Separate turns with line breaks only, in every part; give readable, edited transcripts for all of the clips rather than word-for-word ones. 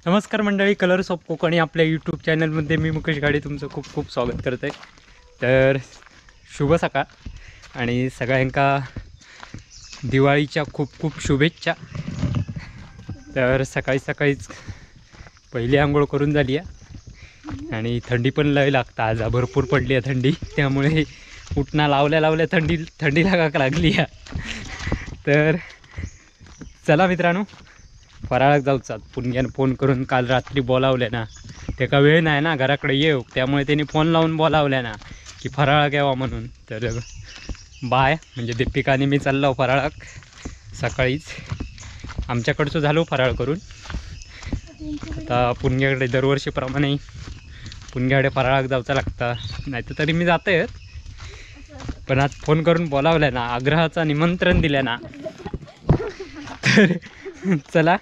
नमस्कार मंडळी, colours of Konkani आपल्या यूट्यूब चॅनलमध्ये मी मुकेश गाडी तुमचं खूप खूप स्वागत करत आहे। तर शुभ सकाळ आणि सगळ्यांका दिवाळीच्या खूप खूप शुभेच्छा। तर सकाळी सकाळीच पहिली आंघोळ करून झाली आहे आणि थंडी पण लय लागतं, आज भरपूर पडली आहे थंडी, त्यामुळे उठणं लावल्या लावल्या थंडी थंडी लागायला लागली आहे। तर चला मित्रांनो, फराळाक जाऊचा। पुणग्यानं फोन करून काल रात्री बोलावले ना, त्याका वेळ नाही ना घराकडे येऊ, त्यामुळे त्यांनी फोन लावून बोलावले ना की फराळाक यावा म्हणून। तर बाय म्हणजे दीपिकाने मी चाललो फराळाक सकाळीच, आमच्याकडचं झालो फराळ करून। आता पुणग्याकडे दरवर्षीप्रमाणे पुणग्याकडे फराळाक जाऊचा लागता, नाही तर तरी मी जाते, पण आज फोन करून बोलावलं ना, आग्रहाचा निमंत्रण दिलं ना। तर चला,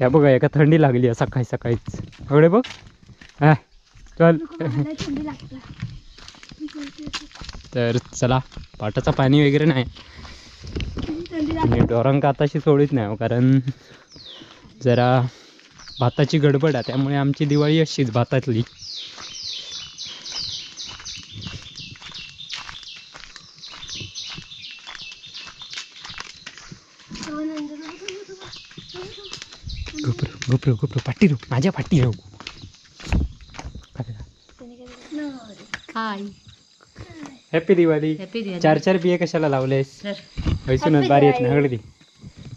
या बघा एका थंडी लागली आहे सकाळी सकाळीच, अगडे बघ हा चल। तर चला, पाटाचा पाणी वगैरे नाही, डोरांका आताशी सोडित नाही, कारण जरा भाताची गडबड आहे, त्यामुळे आमची दिवाळी अशीच भातातली। गोप्रो गोप्रो गोप्रो पाठी रो, माझ्या पाठी रो।
हाय,
हॅपी दिवाळी। चार चार बिये कशाला लावलेस? हैसूनच बारी येत ना हगडी।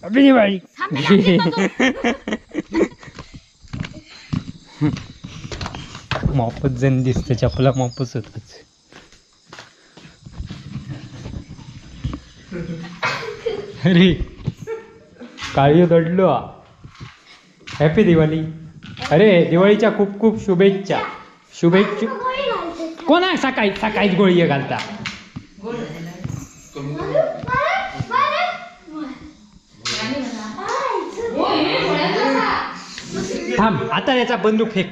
हॅपी दिवाळी। मापच जण दिसतं, चपला मापच होतच। अरे काळी दडलो। हॅपी दिवाळी। अरे दिवाळीच्या खूप खूप शुभेच्छा। शुभेच्छा कोण आहे? सकाळी सकाळीच गोळी घालता। थांब आता याचा बंदूक फेक,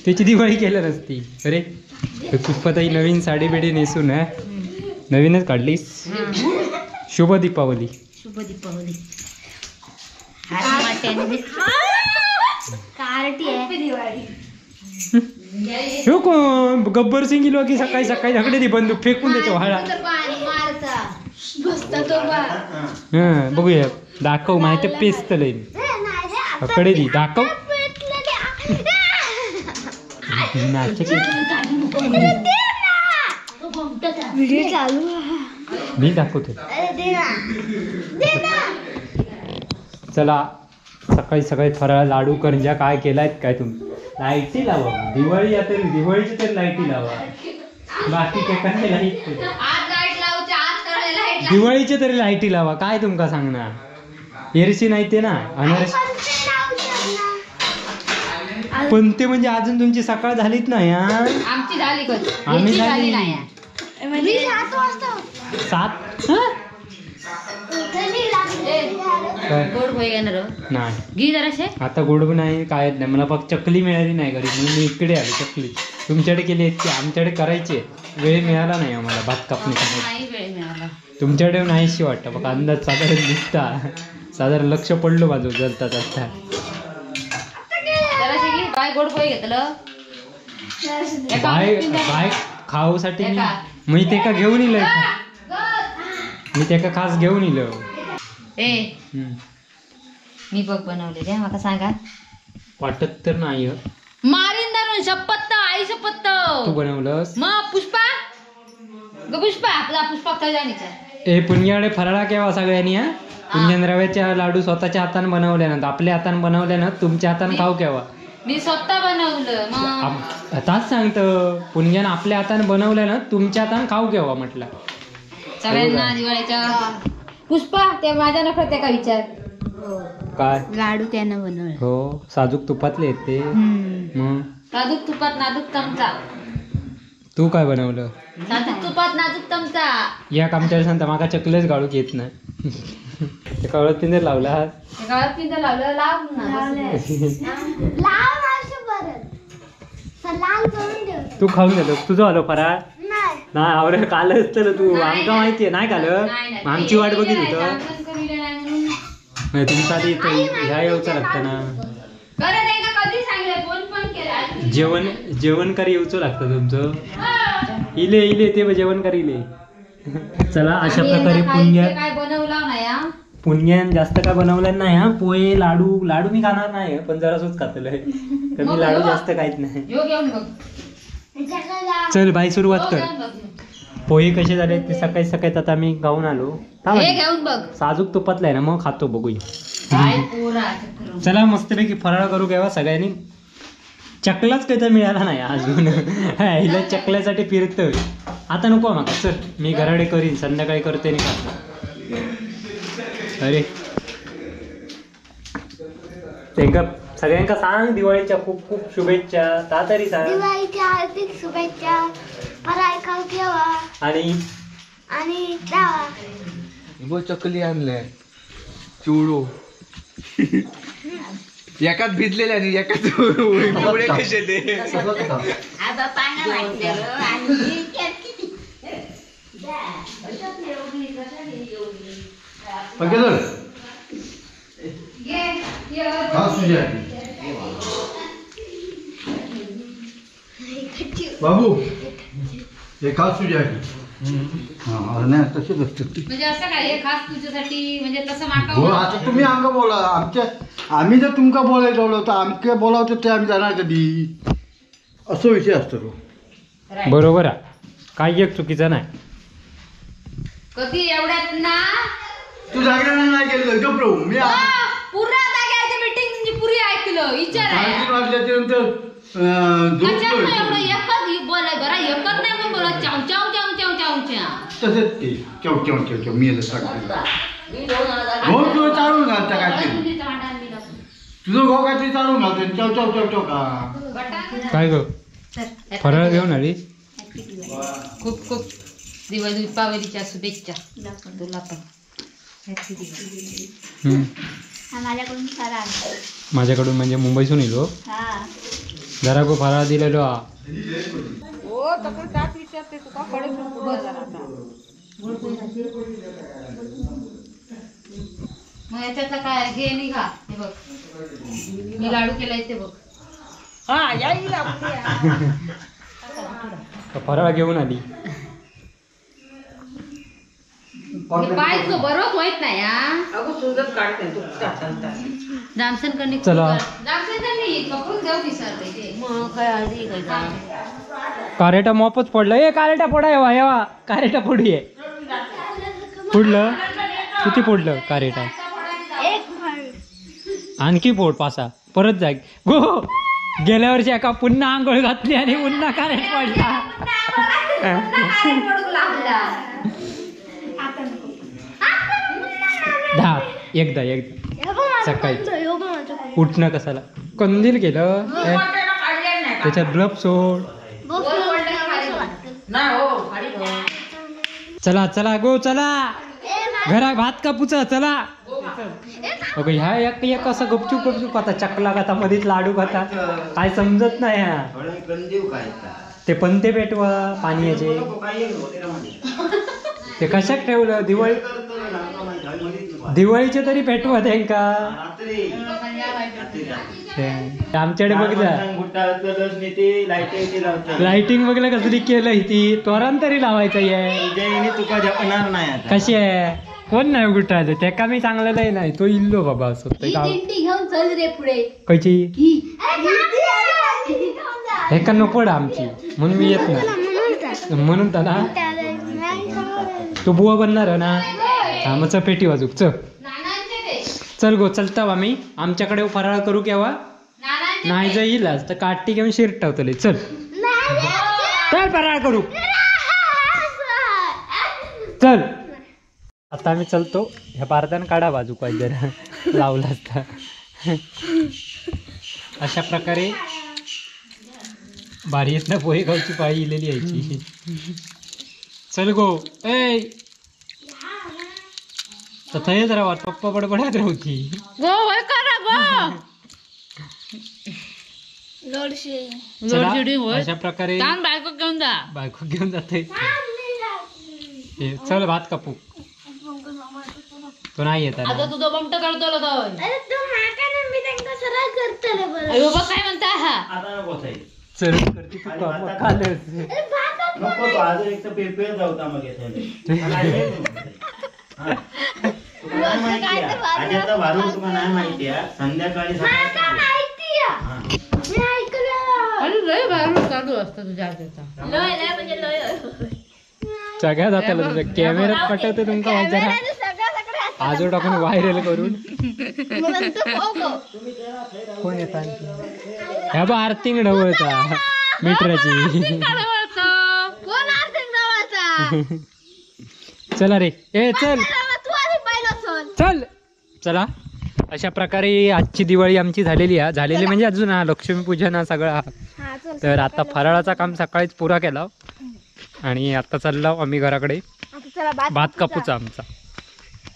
त्याची दिवाळी केलं नसती। अरे पुष्पाताई नवीन साडी बिडी नेसून आहे, नवीनच काढलीस। शुभ दीपावली।
शुभ दीपावली।
हो कोण गब्बर सिंग इलो की सकाळी सकाळी झगडे ती बंदूक फेकून देतो हाडा। बघूया, दाखव माहिती पेस्तलंय कडे दी दाखव। मी दाखवतो। चला सकाळी सकाळी फराळ लाडू करंजा काय केलायत काय तुम्ही? लाईटी लावा, दिवाळी आता दिवाळीची तर लाईटी लावा, बाकी काय काय लाईट दिवाळीचे तरी लाईटी लावा, काय तुमका सांगणार? एरशी नाही ते ना अनारस पण ते म्हणजे अजून तुमची सकाळ झालीच नाही।
आमची झाली,
आम्ही झाली नाही 7
गोड
नाही आता गोड नाही काय नाही, मला फक्त चकली मिळाली नाही घरी म्हणून मी इकडे आलो। चकली तुमच्याकडे केली आहेत की आमच्याकडे करायची, वेळ मिळाला नाही आम्हाला भात कापणी। तुमच्याकडे नाहीशी वाटतं बघा, अंदाज साधारण दिसता, साधारण लक्ष पडलो माझं जलता चालता।
गोड पोहे घेतलं
बाय बाय खाऊसाठी मी ते का घेऊन इलो, मी ते का खास घेऊन इलो।
ए मी बघ बनवले, माका सांगा
वाटत तर नाही।
मारीन धरून शपथ, आई शपथ।
तू बनवलंस?
मग पुष्पा ग पुष्पा, आपला पुष्पा काय जाणीचा।
ए पुण्याकडे फराळा केव्हा सगळ्यांनी? हा पुण्यान रव्याचे लाडू स्वतःच्या हाताने बनवले ना, आपल्या हाताने बनवले ना, तुमच्या हाताने खाऊ केव्हा?
मी स्वतः बनवलं।
आताच सांगतो, पुण्यान आपल्या हाताने बनवलं ना, तुमच्या हाताने खाऊ केव्हा म्हटलं।
सगळ्यांना दिवाळीच्या पुष्पा ते माझ्या नफरत आहे का विचार?
काय
लाडू त्यानं बनवले?
हो, साजूक तुपातले ते। मग
साजूक तुपात नाजूक चमचा।
तू काय बनवलं?
साजूक तुपात नाजूक चमचा।
या कामच्याला सांगता माका चकलेच गाळूक येत नाही। एका पिंजर लावला,
एका पिंजर लावलं, लाव ना
लाव परत लाल करून देऊ.
तू खाऊन देतो. तुझं आलो फराळ?
नाही.
नाही आवरे कालच तर तू आमका माहितीये नाही काल आमची वाट बघित होतं. तुमचा आधी इथं ह्या येऊचा लागतं ना जेवण जेवण कर येऊच लागतं तुमचं. इले इले ते जेवण कर इले. चला अशा प्रकारे पुण्या पुण्यान जास्त काय बनवलं नाही. हा पोहे लाडू लाडू मी खाणार नाही पण जरासच खातलोय तर मी लाडू जास्त खायत नाही. चल बाई सुरुवात कर. पोहे कसे झाले ते सकाळी सकाळी आता मी गाऊन आलो. साजूक तुपातला आहे ना मग खातो बघूया. चला मस्तपैकी फराळ करू घ्यावा सगळ्यांनी. चकलाच काही तर मिळाला नाही अजून. हिला चकल्यासाठी फिरतोय आता नको माका. चल मी घराडे करीन संध्याकाळी करते नाही का. अरे त्यांका सगळ्यांका सांग दिवाळीच्या खूप खूप शुभेच्छा. ता तरी सांग
दिवाळीच्या हार्दिक शुभेच्छा. फराळ खाऊ घेवा
आणि
आणि जावा.
गो चकली आणले चिवडो एकात भिजलेले आणि एकात पिवळे कसे ते.
बाबू हे खास तुझ्यासाठी. नाही तसेच असतं
म्हणजे असं काय हे खास तुझ्यासाठी म्हणजे तसं माका
हो. आता तुम्ही आमका बोला आमच्या आम्ही जर तुमका बोलायला लावलं तर आमके बोलावतो ते आम्ही जाणार कधी असं विषय असतो तो.
बरोबर आहे काही एक चुकीचं नाही.
कधी एवढ्यात ना
तू जागरण नाही केलं गप्प मी
पुरा जाग्याची मीटिंग तुमची पुरी ऐकलं विचार आहे.
वाजल्याच्या नंतर
एवढं एकच बोलाय घरा एकच नाही पण बोला चाव चाव चाव चाव चाव चाव
तसंच ते चाव चाव चाव चाव मी सांगते घो चालून घालता काहीतरी तुझं घो काहीतरी चालून घालतो चाव चाव चाव चाव का
काय गो फराळ घेऊन आली.
खूप खूप दिवाळी दीपावलीच्या शुभेच्छा तुला पण.
माझ्याकडून फराळ
माझ्याकडून म्हणजे मुंबईतून येलो जरा गो फराळ दिलेलो.
मग याच्यातला काय घे निघा हे बघ मी लाडू केलाय ते बघ.
फराळ घेऊन आली
पाय बरोबर होत नाही.
चला कारेटा मोपच पडलं. ए कारेटा पडा येवा येवा कारेटा फोडूये. फोडलं किती फोडलं कारेटा? आणखी फोड पासा परत जाग गो. गेल्या वर्षी एका पुन्हा आंघोळ घातली आणि पुन्हा कारेट पडला. दहा एकदा एकदा सकाळी उठणं कसाला कंदील केलं त्याच्यात ब्लब सोड. चला चला गो चला घरा भात कापूचा चला. अगं ह्या एक एक असं गपचूप गपचूप आता चकला खाता मधीच लाडू खाता काय समजत नाही. हा ते पंते पेटवा पाणी याचे ते कशाक ठेवलं दिवाळी दिवाळीचे तरी पेटवा त्यांका. आमच्याकडे बघ जा लाइटिंग बघलं कसली केलं ती तोरण तरी लावायचं आहे कशी आहे कोण नाही गुटायचं त्याका मी चांगलं नाही तो इल्लो बाबा असं कशी हेका नको आमची म्हणून मी येत नाही म्हणून ना तू बुवा बनणार ना. हा मग पेटी वाजूक चल चल गो चलता आम्ही आमच्याकडे फराळ करू केव्हा नाही जर येईल तर काठी घेऊन शिरट ठेवतले. चल चल फराळ करू चल. आता आम्ही चलतो. ह्या बारदान काढा बाजू काय जरा लावला असता. अशा प्रकारे बारीयेतनं पोहे खाऊची पाळी इलेली यायची. चल गो ए तर थंयच रावात पप्पा बडबडत रावती.
गो वय करा गो.
अशा प्रकारे
बायको घेऊन जा बायको
घेऊन जाते. चल भात कापू. तो नाही येत
आता तुझं बमट काढतो.
अरे तू माका ना मी त्यांना सरळ करतले बरं.
अरे बाबा काय म्हणता हा.
आता नको साई.
चल करते तू काम खालच.
अरे भात
नको तो आज एक तर पेपर जाऊता मग येथे. आज्याचा भारू तुम्हाला नाही माहिती आहे. संध्याकाळी
माका माहिती आहे. मी ऐकलं.
अरे लय भारू चालू असतं तुझ्या आज्याचा.
लय लय म्हणजे लय.
सगळ्या जाताला तुझ्या कॅमेऱ्यात पटवते तुमका जरा आजो टाकून व्हायरल करून. कोण येतात ह्या बा आरतींग ढवळता मीटराची.
कोण आरतींग ढवळता?
चला रे ए चल चल चला. अशा प्रकारे आजची दिवाळी आमची झालेली आहे. झालेली म्हणजे अजून हा लक्ष्मीपूजन हा सगळा. तर आता फराळाचा काम सकाळीच पुरा केला आणि आता चाललो आम्ही घराकडे. भात कापूचा आमचा.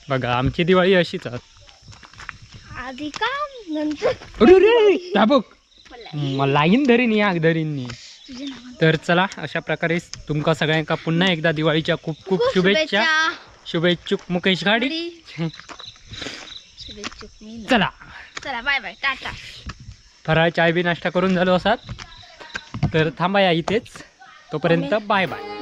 बघा आमची दिवाळी अशीच.
आधी काम नंतर.
अरे बघ लाईन धरीन आग धरीन. तर चला अशा प्रकारे तुमका सगळ्यांका पुन्हा एकदा दिवाळीच्या खूप खूप शुभेच्छा. शुभेच्छुक मुकेश घाडी. चला
चला बाय बाय टाटा.
फराळ चाय बी नाश्ता करून झालो असात तर थांबा या इथेच. तोपर्यंत बाय बाय.